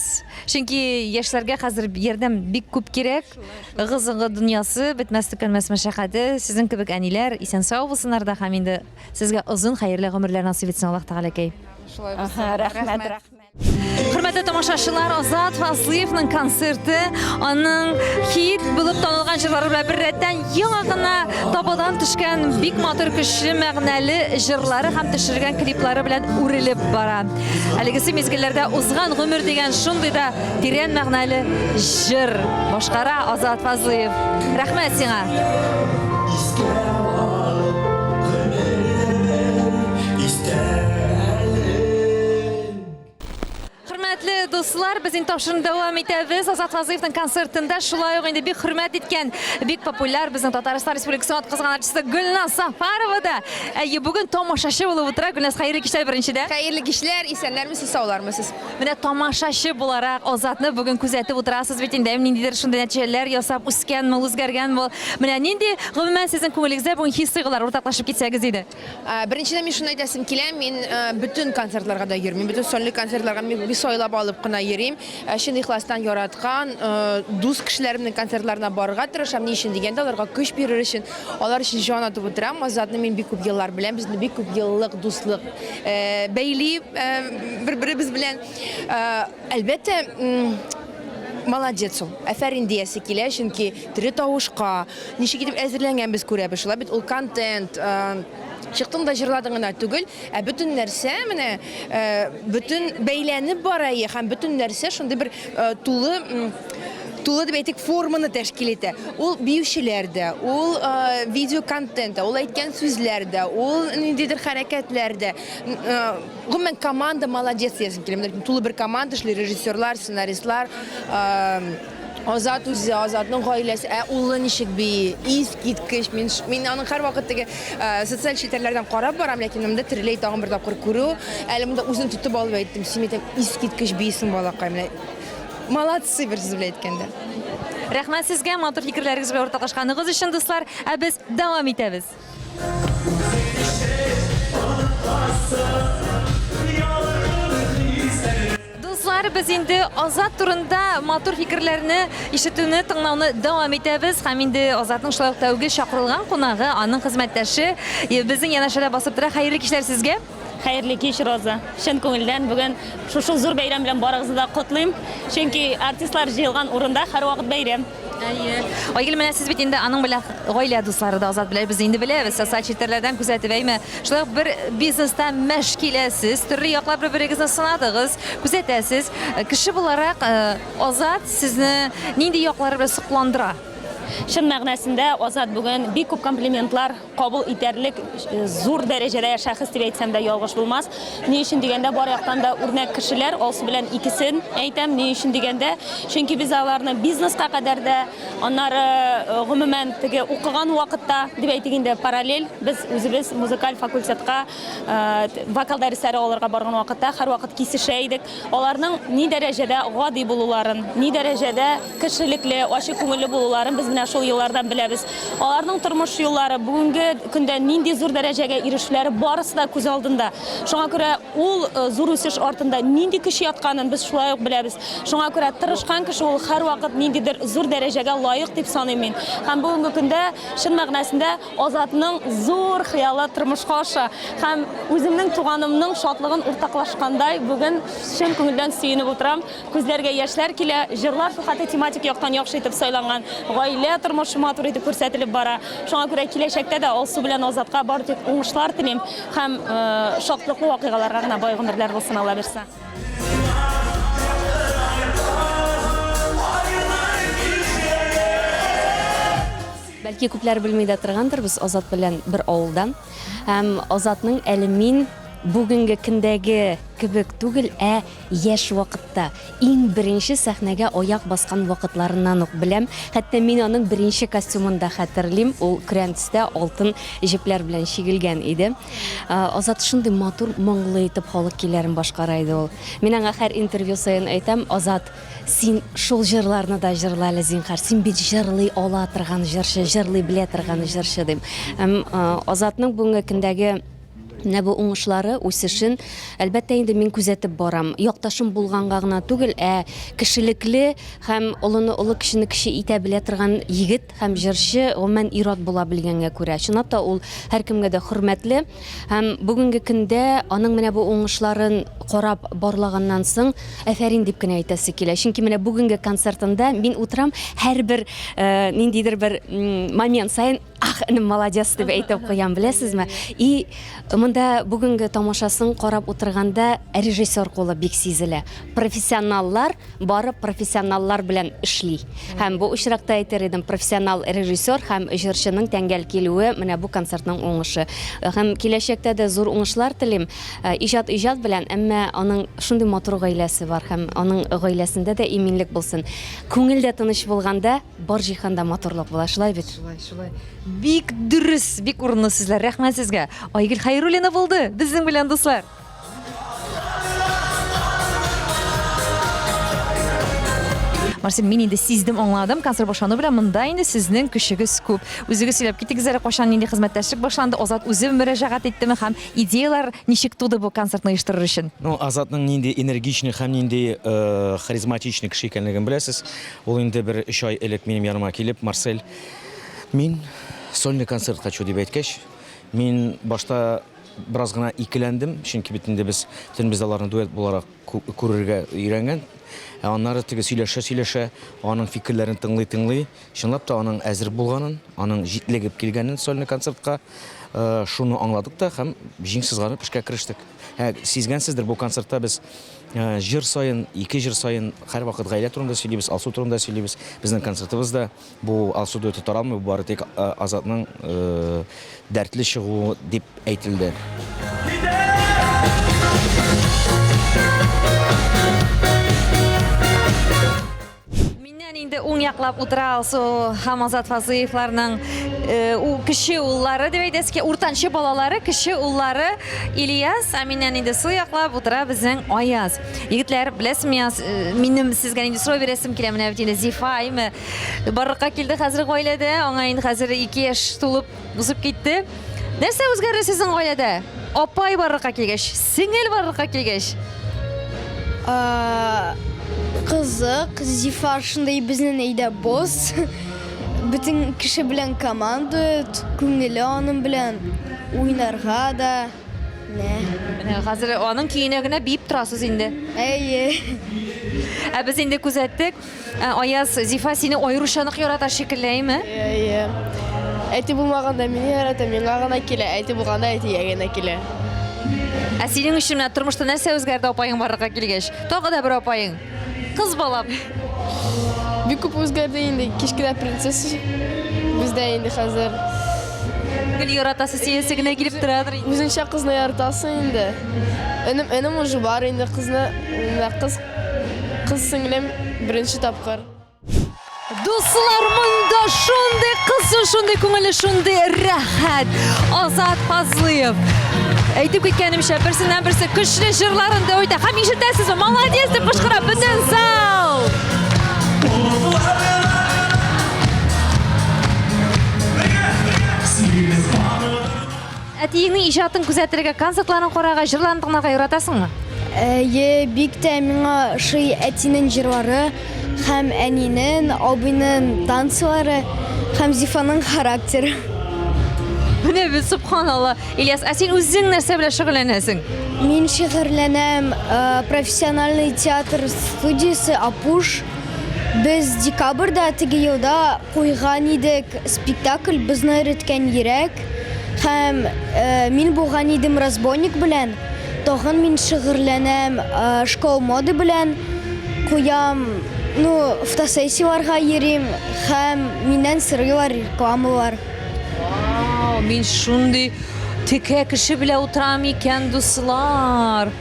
Speaker 1: Чөнки яшьләргә хәзер ярдәм бик күп кирәк. Ыгы-зыгы дөньясы, бетмәс-төкәнмәс мәшәкате. Сезнең кебек әниләр исән-сау булсыннар да һәм инде сезгә озын хәерле гомерләр насыйп итсен Аллаһ Тәгаләкәй.
Speaker 11: Шулай булсын.
Speaker 10: Рәхмәт, рәхмәт.
Speaker 1: Хөрмәтле тамашачылар, Азат Фазлыевның концерты аның хит булып танылган җырлары белән беррәттән яңа гына табадан төшкән бик матур көчле мәгънәле җырлары һәм төшерелгән клиплары белән үрелеп бара. Әлегесе мизгелләрдә узган гомер дигән шундый да тирән мәгънәле җыр башкара Азат Фазлыев. Рәхмәт сиңа. Хөрмәтле дуслар, дуслар, без инде тапшыруны дәвам итәбез. Азат Фазлыевның концертында шулай ук инде бик хөрмәт иткән, бик популяр безнең Татарстан Республикасының атказанган артисты Гөлназ Сафарова да. Әйе, бүген тамашачы булып утыра. Гөлназ, хәерле кичләр беренчедән.
Speaker 4: Хәерле кичләр, исәннәрмесез, саулармысыз?
Speaker 1: Менә тамашачы буларак Азатны бүген күзәтеп утырасыз бит инде. Ниндидер шундый нәтиҗәләр ясап үскәнме ул, үзгәргәнме ул? Менә нинди, гомумән, сезнең күңелегездә бүген хис-тойгылар уртаклашып китсәгез иде.
Speaker 4: Беренчедән, мин шуны әйтәсем килә, мин бөтен концертларга да йөрмим, бөтен сольный концертларга мин бик сайлап алып кына йөрим. Чын ихластан яраткан дус кешеләремнең концертларына барырга тырышам. Ни өчен дигәндә, аларга көч бирер өчен, алар өчен җан атып утырам. Азатны мин бик күп еллар беләм, безне бик күп еллык дуслык бәйли бер-беребез белән. Әлбәттә, молодец ул. Афәрин диясе килә, чөнки тере тавышка ничек итеп әзерләнгән без күрәбез. Шулай бит ул контент, чыктың да җырладың гына түгел, ә бөтен нәрсә менә бөтен бәйләнеп бара һәм бөтен нәрсә шундый бер тулы тулы дип әйтик форманы тәшкил итә. Ул биючеләр дә, ул видео контент та, ул әйткән сүзләр дә, ул ниндидер хәрәкәтләр дә. Гомумән, команда молодец диясем килә. Менә тулы бер команда эшли, режиссерлар, сценаристлар, Азат үзе, Азатның гаиләсе, ә улы ничек бии, искиткеч. Мин, мин аның һәрвакыт теге социаль челтәрләрдән карап барам, ләкин монда тереләй тагын бер тапкыр күрү, әле монда үзен тотып алып әйттем, син әйтәм, искиткеч биисең, балакай, менә молодцы, бер сүз белән әйткәндә.
Speaker 1: Рәхмәт сезгә, матур фикерләрегез белән уртаклашканыгыз өчен, дуслар. Ә без дәвам итәбез. Дуслар, без инде Азат турында матур фикерләрне ишетүне, тыңлауны дәвам итәбез. Һәм инде Азатның шулай ук тәүге чакырылган кунагы, аның хезмәттәше э, безнең янәшәдә басып тора. Хәерле кичләр сезгә.
Speaker 12: Хәерле кич, Роза. Чын күңелдән бүген шушы зур бәйрәм белән барыгызны да котлыйм. Чөнки артистлар җыелган урында һәрвакыт бәйрәм.
Speaker 1: Әйе. Айгөл, менә сез бит инде аның белән гаилә дуслары да Азат белән без инде беләбез, социаль челтәрләрдән күзәтеп, әйме. Шулай ук бер бизнеста мәш киләсез, төрле яклап бер-берегезне сынадыгыз, күзәтәсез. Кеше буларак э, Азат сезне нинди яклары белән сокландыра?
Speaker 12: Чын мәгънәсендә Азат бүген бик күп комплиментлар кабул итәрлек зур дәрәҗәдә шәхес дип әйтсәм дә ялгыш булмас. Ни өчен дигәндә, бар яктан да үрнәк кешеләр, Алсу белән икесен әйтәм. Ни өчен дигәндә, чөнки без аларны бизнеска кадәр дә, аннары гомумән теге укыган вакытта дип әйтик инде, параллель без үзебез музыкаль факультетка вокал дәресләре алырга барган вакытта һәрвакыт кисешә идек. Аларның ни дәрәҗәдә гади булуларын, ни дәрәҗәдә кешелекле, ачык күңелле булуларын без менә шул еллардан беләбез. Аларның тормыш юллары, бүгенге көндә нинди зур дәрәҗәгә ирешүләре барысы да күз алдында. Шуңа күрә ул зур үсеш артында нинди көч ятканын без шулай ук беләбез. Шуңа күрә тырышкан кеше ул һәрвакыт ниндидер зур дәрәҗәгә лаек дип саныйм мин. Һәм бүгенге көндә чын мәгънәсендә Азатның зур хыялы тормышка аша һәм үземнең туганымның шатлыгын уртаклашкандай бүген чын күңелдән сөенеп утырам. Күзләргә яшьләр килә, җырлар шулхәтле тематик яктан яхшы итеп сайланган, гаилә тормышы матур итеп күрсәтелеп бара. Шуңа күрә киләчәктә дә Алсу белән Азатка бары тик уңышлар телим һәм шатлыклы вакыйгаларга гына бай гомерләр булсын, Алла бирса.
Speaker 2: Бәлки күпләр белми дә торгандыр, без Азат белән бер авылдан. Һәм Азатның әле мин бүгенге көндәге кебек түгел, ә яшь вакытта, иң беренче сәхнәгә аяк баскан вакытларыннан ук беләм. Хәтта мин аның беренче костюмын да хәтерлим. Ул көрән төстә алтын җепләр белән чигелгән иде. Азат шундый матур, моңлы итеп халык көйләрен башкара иде ул. Мин аңа һәр интервью саен әйтәм, Азат, Син шул җырларны да җырла әле, зинһар. Син бит җырлый ала торган җырчы, җырлый белә торган җырчы дим. Һәм Азатның бүгенге көндәге менә бу уңышлары, үсешен, әлбәттә инде мин күзәтеп барам. Якташым булганга гына түгел, ә кешелекле һәм олыны олы, кечене кече итә белә торган егет һәм җырчы, гомумән ир-ат була белгәнгә күрә. Чынлап та ул һәркемгә дә хөрмәтле. Һәм бүгенге көндә аның менә бу уңышларын карап барлаганнан соң, әфәрин дип кенә әйтәсе килә. Чөнки менә бүгенге концертында мин утырам, һәрбер э, ниндидер бер момент саен
Speaker 13: Ах, энем, молодец дип әйтеп куям, беләсезме? И монда бүгенге тамашасын карап утырганда режиссер кулы бик сизелә. Профессионаллар бары профессионаллар белән эшли. Һәм бу очракта әйтер идем, профессионал режиссер һәм җырчының тәңгәл килүе менә бу концертның уңышы. Һәм киләчәктә дә зур уңышлар телим. Э, иҗат иҗат белән, әмма аның шундый матур гаиләсе бар һәм аның гаиләсендә дә иминлек булсын. Күңел дә тыныч булганда, Бар җиһанда матурлык була, шулай бит?
Speaker 1: Шулай, шулай. Бик дөрес, бик урынлы сүзләр. Рәхмәт сезгә. Айгөл Хәйруллина булды безнең белән, дуслар. Марсель, мин инде сиздем, аңладым. Концерт башлану белән монда инде сезнең көчегез күп. Үзегез сөйләп китегез әле, кайчан нинди хезмәттәшлек башланды, Азат үзе мөрәҗәгать иттеме һәм идеяләр ничек туды бу концертны оештырыр өчен?
Speaker 14: Ну, Азатның нинди энергичный һәм нинди э, харизматичный кеше икәнлеген беләсез. Ул инде бер өч ай элек минем яныма килеп, Марсель, мин сольный концерт хочу дип әйткәч, мин башта бераз гына икеләндем, чөнки бит инде без бөтенебез дә аларны дуэт буларак күрергә өйрәнгән. Ә аннары теге сөйләшә-сөйләшә, аның фикерләрен тыңлый-тыңлый, чынлап та аның әзер булганын, аның җитлегеп килгәнен сольный концертка, шуны аңладык та һәм җиң сызганып эшкә керештек. Ә сизгәнсездер, бу концертта без Җыр саен, ике җыр саен һәрвакыт гаилә турында сөйлибез, Алсу турында сөйлибез. Безнең концертыбыз да бу Алсу дуэты таралмый, бу бары тик Азатның дәртле чыгуы дип әйтелде.
Speaker 1: Миннән инде уң яклап утыра Алсу һәм Азат Фазлыевларның э, у кече уллары дип әйтәсе килә, уртанчы балалары, кече уллары Ильяс, ә миннән инде сул яклап утыра безнең Аяз. Егетләр, беләсезме, Аяз, э, минем сезгә нинди сорау бирәсем килә, менә бит инде Зифа, әйме, барлыкка килде хәзер гаиләдә, аңа инде хәзер 2 яшь тулып Узып китте. Нәрсә үзгәрде сезнең гаиләдә? Апай барлыкка килгәч, сеңел барлыкка килгәч.
Speaker 15: Кызык, Зифа шундый безнең өйдә босс. Бөтен кеше белән командует, күңеле аның белән уйнарга да. Менә.
Speaker 1: Менә хәзер аның көенә генә биеп торасыз инде.
Speaker 15: Әйе.
Speaker 1: Ә без инде күзәттек. Ә, Аяз, Зифа сине аеруча нык ярата шикелле, әйме?
Speaker 7: Әйе. Әти булмаганда мине ярата, миңа гына килә. Әти булганда әтигә генә килә.
Speaker 1: Ә синең өчен менә тормышта нәрсә үзгәрде апаең барлыкка килгәч? Тагы да бер апаең. Кыз бала.
Speaker 7: Бик күп үзгәрде инде. Кечкенә принцесса бездә инде хәзер.
Speaker 1: Гел яратасы, сөясе генә килеп торадыр
Speaker 7: инде. Үзенчә кызны яратасың инде. Энем, энем уже бар инде кызны, менә кыз Кыз сеңлем беренче тапкыр.
Speaker 1: Дуслар, монда шундый кызу, шундый күңелле, шундый рәхәт. Азат Фазлыев. Әйтеп киткәнемчә, берсеннән берсе көчле җырларын да үтә. Һәм ишетәсезме? Молодец дип кычкыра бөтен зал. Әтиеңнең иҗатын күзәтергә, концертларын карарга, җырларын тыңларга яратасыңмы?
Speaker 15: Әйе, бик тә миңа ошый әтинең җырлары һәм әнинең, абыйның танцылары һәм Зифаның характеры.
Speaker 1: Менә бит, сөбханалла. Ильяс, ә син үзең нәрсә белән шөгыльләнәсең?
Speaker 15: Мин шөгыльләнәм э, профессиональный театр студиясе Апуш. Без декабрьдә теге елда Куйган идек спектакль Безне өйрәткән йөрәк һәм мин булган идем разбойник белән. Тагын мин шөгырьләнәм школа моды белән куям, ну, фотосессияләргә йөрим һәм миннән сорыйлар рекламалар.
Speaker 1: Вау, мин шундый текә кеше белән утырам икән, дуслар.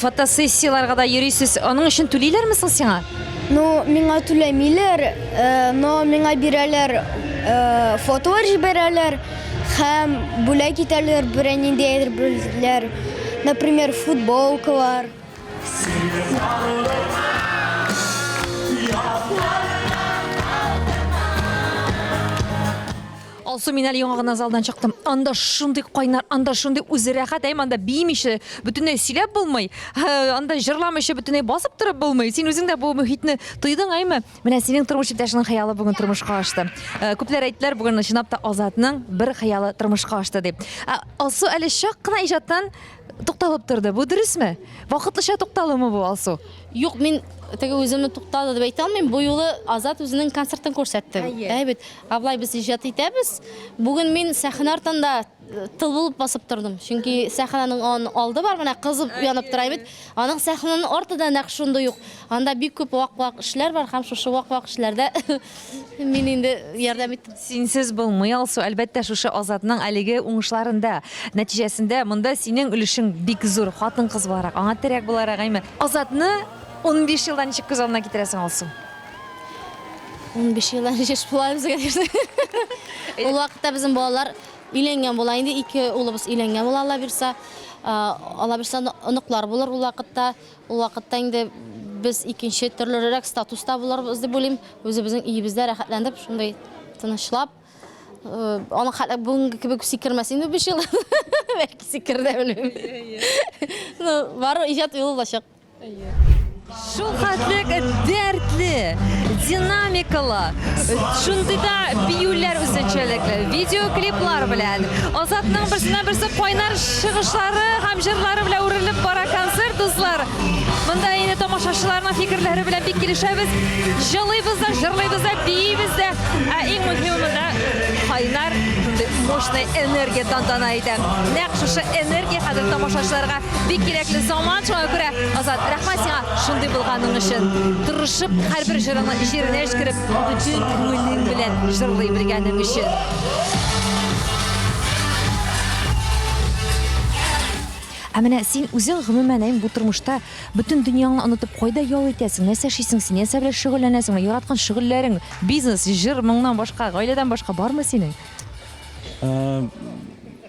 Speaker 1: Фотосессияләргә дә йөрисез. Аның өчен түлиләрме соң сиңа?
Speaker 15: Ну, миңа түләмиләр, э, но миңа бирәләр, э, фотолар җибәрәләр һәм бүләк итәләр берәр нинди әйберләр, например, футболкалар.
Speaker 1: Алсу, мин әле яңа гына залдан чыктым. Анда шундый кайнар, анда шундый үзе рәхәт, әйме, анда биемичә бөтенләй сөйләп булмый, анда җырламыйча бөтенләй басып торып булмый. Син үзең дә бу мөхитне тойдың, әйме? Менә синең тормыш иптәшеңнең хыялы бүген тормышка ашты. Э, күпләр әйттеләр, бүген чынлап та Азатның бер хыялы тормышка ашты дип. Ә Алсу әле чак кына иҗаттан тукталып торды. Бу дөресме? Вакытлыча тукталумы бу, Алсу?
Speaker 2: Юк, мин теге үземне туктады дип әйтә алмыйм. Бу юлы Азат үзенең концертын күрсәтте. Әйе бит. Ә болай без иҗат итәбез. Бүген мин сәхнә артында э, тыл булып басып тордым. Чөнки сәхнәнең он алды бар, менә кызып янып тора бит. Аның сәхнәнең арты да нәкъ шундый ук. Анда бик күп вак-вак эшләр бар һәм шушы вак-вак эшләрдә мин инде ярдәм иттем.
Speaker 1: Синсез булмый, Алсу. Әлбәттә, шушы Азатның әлеге уңышларында, нәтиҗәсендә монда синең өлешең бик зур, хатын-кыз буларак, аңа терәк буларак, әйме. Азатны 15 елдан ничек күз алдына китерәсең, Алсу?
Speaker 2: 15 елдан ничек була безгә дирсең. Ул вакытта безнең балалар өйләнгән була инде, ике улыбыз өйләнгән була, Алла бирса. Алла бирса, оныклар булыр ул вакытта. Ул вакытта инде без икенче төрлерәк статуста булырбыз дип уйлыйм. Үзебезнең өебездә рәхәтләнеп, шундый тынычлап. Э, аның хәтле бүгенге кебек сикермәс инде 5 ел. Бәлки сикерер дә белмим. Ну, бары иҗат юлы булачак.
Speaker 1: Шул хәтлек дәртле, динамикалы, шундый да биюләр үзенчәлекле, видеоклиплар белән. Азатның берсеннән берсе кайнар чыгышлары һәм җырлары белән үрелеп бара концерт, дуслар. Монда инде тамашачыларның фикерләре белән бик килешәбез. Җылыйбыз да, җырлыйбыз да, биибез дә. Ә иң мөһиме монда кайнар, шундый мощный энергия тантана итә. Нәкъ шушы энергия хәзер тамашачыларга бик кирәкле заман. Шуңа күрә, Азат, рәхмәт сиңа шундый булганың өчен. Тырышып, һәрбер җырыңны җиренә җиткереп, бөтен күңелең белән җырлый белгәнең өчен. Ә менә син үзең гомумән әй бу тормышта бөтен дөньяңны онытып кайда ял итәсең, нәрсә эшлисең син, нәрсә белән шөгыльләнәсең, менә яраткан шөгыльләрең, бизнес, җыр, моңнан башка, гаиләдән башка бармы синең?
Speaker 5: Э,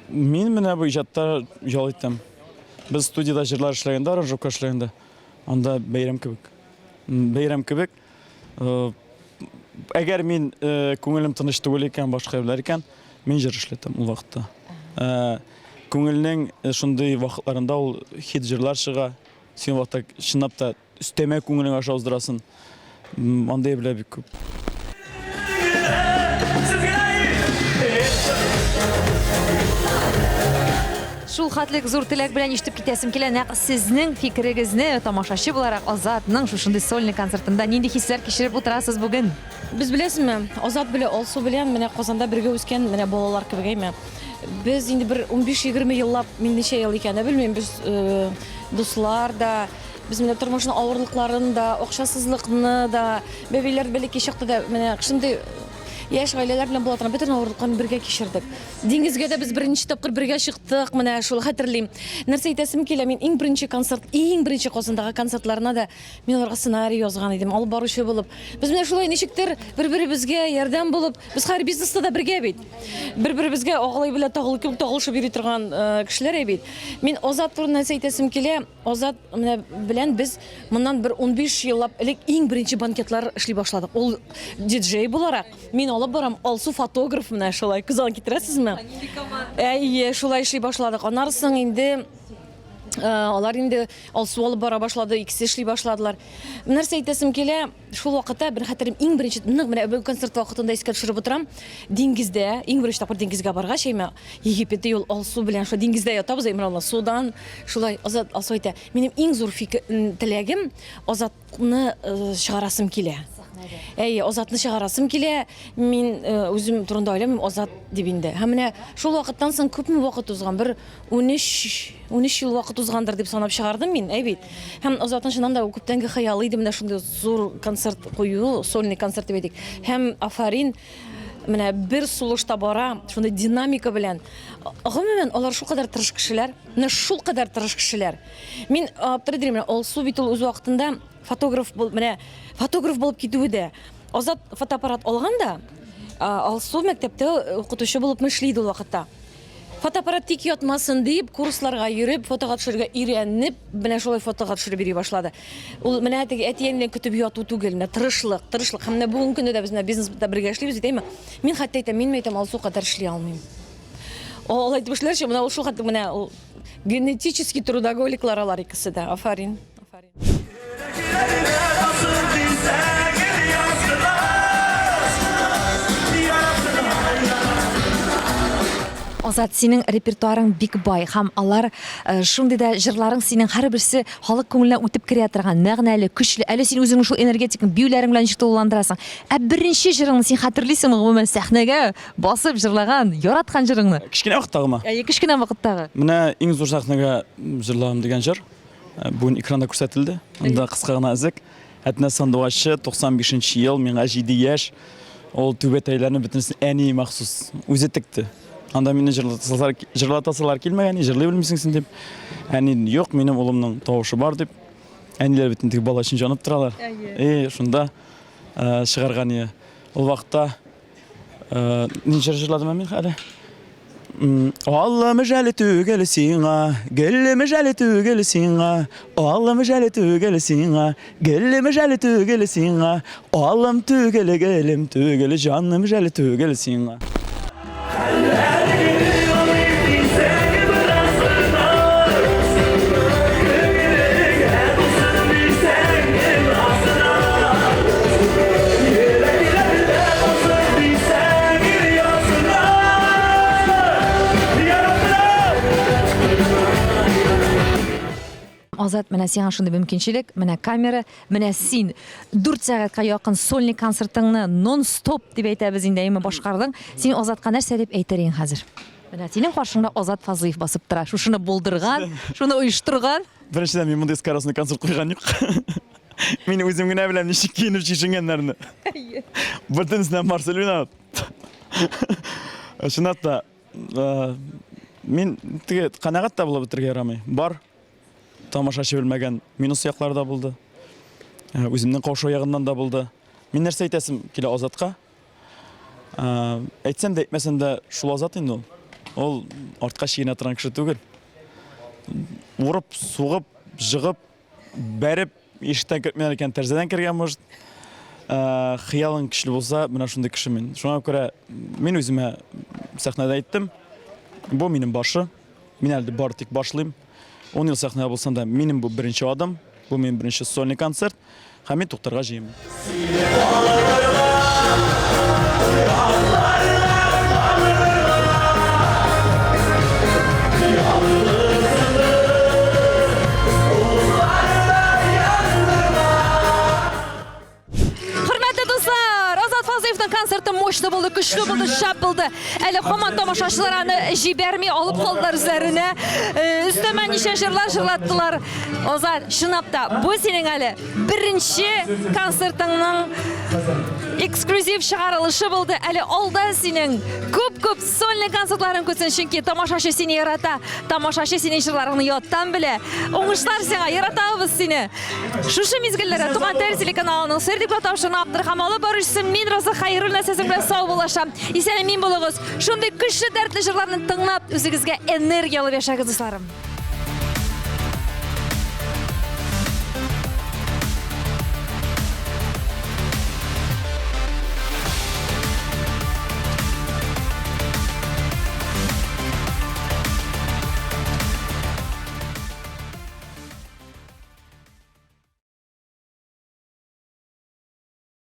Speaker 5: мин менә бу иҗатта ял итәм. Без студиядә җырлар эшләгәндә, аранжировка эшләгәндә, анда бәйрәм кебек. Бәйрәм кебек. Э, әгәр мин э, күңелем тыныч түгел икән, башка әйберләр икән, мин җыр эшләтәм ул вакытта. Э, күңелнең шундый вакытларында ул хит җырлар чыга. Син вакытта чынлап та өстәмә күңелең аша уздырасын. Андый әйберләр бик күп.
Speaker 1: Шул хәтлек зур теләк белән ишетеп китәсем килә, нәкъ сезнең фикерегезне, тамашачы буларак Азатның шушындый сольный концертында нинди хисләр кичереп утырасыз бүген?
Speaker 16: Без беләсезме, Азат белән Алсу белән менә Казанда бергә үскән менә балалар кебек, әйме. Без инде бер 15-20 еллап, мин ничә ел икәнен белмим, без э, дуслар да, без менә тормышның авырлыкларын да, акчасызлыкны да, бәбиләр бәләкәй чакта да менә шундый яшь гаиләләр белән була торган бөтен авырлыкларны бергә кичердек. Диңгезгә дә без беренче тапкыр бергә чыктык, менә шул хәтерлим. Нәрсә әйтәсем килә, мин иң беренче концерт, иң беренче Казандагы концертларына да мин аларга сценарий язган идем, алып баручы булып. Без менә шулай ничектер бер-беребезгә ярдәм булып, без хәзер бизнеста да бергә бит. Бер-беребезгә агалай белән тагыл кебек тагылышып йөри торган э, кешеләр бит. Мин Азат турында нәрсә әйтәсем килә, Азат менә белән без моннан бер 15 еллап элек иң беренче банкетлар эшли башладык. Ул диджей буларак, мин алып барам, Алсу фотограф менә шулай. Күз алдына китерәсезме? Әйе, шулай эшли башладык. Аннары соң инде э, алар инде Алсу алып бара башлады, икесе эшли башладылар. Нәрсә әйтәсем килә, шул вакытта бер хәтерем иң беренче нык менә бу концерт вакытында искә төшереп утырам. Диңгездә, иң беренче тапкыр диңгезгә баргач, әйме, Египетте юл Алсу белән шул диңгездә ятабыз, әйме, алла, судан шулай Азат Алсу әйтә, минем иң зур фикер теләгем Азатны э, чыгарасым килә. Әйе, Азатны чыгарасым килә. Мин э, үзем турында уйламыйм, Азат дип инде. Һәм менә шул вакыттан соң күпме вакыт узган? Бер 13 13 ел вакыт узгандыр дип санап чыгардым мин, әй бит. Һәм Азатның чыннан да күптәнге хыялы иде менә шундый зур концерт кую, сольный концерт дип әйтик. Һәм афарин, менә бер сулышта бара, шундый динамика белән. Гомумән, алар шулкадәр тырыш кешеләр, менә шулкадәр тырыш кешеләр. Мин аптырый дим, менә Алсу бит ул үз вакытында фотограф бул, менә фотограф булып китүе дә. Азат фотоаппарат алган да, Алсу мәктәптә укытучы булып эшли иде ул вакытта. Фотоаппарат тик ятмасын дип, курсларга йөреп, фотога төшерергә өйрәнеп, менә шулай фотога төшереп йөри башлады. Ул менә теге әти-әнидән көтеп яту түгел, менә тырышлык, тырышлык. Һәм менә бүгенге көндә дә без менә бизнеста бергә эшлибез бит, әйме? Мин хәтта әйтәм, мин әйтәм, Алсу кадәр эшли алмыйм. Алай итеп эшләрче, менә ул шул хәтле менә ул генетический трудоголиклар алар икесе дә. Афарин.
Speaker 1: Азат, синең репертуарың бик бай һәм алар э, шундый да җырларың синең һәрберсе халык күңеленә үтеп керә торган, мәгънәле, көчле. Әле син үзеңнең шул энергетикаң, биюләрең белән ничек тулыландырасың. Ә беренче җырыңны син хәтерлисеңме, гомумән, сәхнәгә басып җырлаган, яраткан җырыңны?
Speaker 5: Кечкенә вакыттагымы?
Speaker 1: Әйе, кечкенә вакыттагы.
Speaker 5: Менә иң зур сәхнәгә җырлагым дигән җыр э, бүген экранда күрсәтелде. Анда кыска гына өзек. Әтнә сандугачы, 95 нче ел, миңа 7 яшь. Ул түбәтәйләрне бөтенесен әни махсус үзе текте. Анда мине җырлатасылар, җырлатасылар килмәгән, җырлый белмисең син дип. Әни, юк, минем улымның тавышы бар дип. Әниләр бит инде бала өчен җанып торалар. И шунда э, чыгарган ие. Ул вакытта э, ни җыр җырладым мин әле? Аллам жәле түгел сиңа, гөлем жәле түгел сиңа, Аллам жәле түгел сиңа, гөлем жәле түгел сиңа, Аллам түгел, гөлем түгел, җаным жәле түгел сиңа.
Speaker 1: Азат, менә сиңа шундый мөмкинчелек, менә камера, менә син 4 сәгатькә якын сольный концертыңны нон-стоп дип әйтәбез инде, әйме башкардың. Син Азатка нәрсә дип әйтер идең хәзер? Менә синең каршыңда Азат Фазлыев басып тора. Шушыны булдырган, шуны оештырган.
Speaker 5: Беренчедән, мин мондый скоростной концерт куйган юк. Мин үзем генә беләм, ничек киенеп чишенгәннәрне. Бөтенесенә Марсель виноват. Чынлап та, э, мин теге канәгать тә булып бетерергә ярамый. Бар тамашачы белмәгән минус яклары да булды. Э, үземнең каушау ягыннан да булды. Мин нәрсә әйтәсем килә Азатка? Э, әйтсәм дә, әйтмәсәм дә, шул Азат инде ул. Ул артка чигенә торган кеше түгел. Урып, сугып, жыгып, бәреп ишектән кертмиләр икән, тәрәзәдән кергән может. Э, хыялың көчле булса, менә шундый кеше мин. Шуңа күрә мин үземә сәхнәдә әйттем, бу минем башы. Мин әле бары тик башлыйм. 10 ел сәхнәдә булсам да, минем бу беренче адым, бу минем беренче сольный концерт. Һәм мин туктарга җыенмыйм.
Speaker 1: Хөрмәтле дуслар, Азат Фазлыевның концерты мощный булды, көчле булды, шәп булды. Әле һаман тамашачылар аны җибәрми алып калдылар үзләренә. Э, өстәмә ничә җырлар җырлаттылар. Азат, чынлап та, бу синең әле беренче концертыңның эксклюзив чыгарылышы булды. Әле алда синең күп-күп сольный концертларың көтсен, чөнки тамашачы сине ярата, тамашачы синең җырларыңны яттан белә. Уңышлар сиңа, яратабыз сине. Шушы мизгелләрдә Туган тел телеканалының Сер дип тапшыруын авторы һәм алып баручысы мин Роза Хәйруллина сезнең белән саубуллашам. Исән-имин булыгыз. Шундый көчле дәртле җырларны тыңлап, үзегезгә энергия алып яшәгез, дусларым.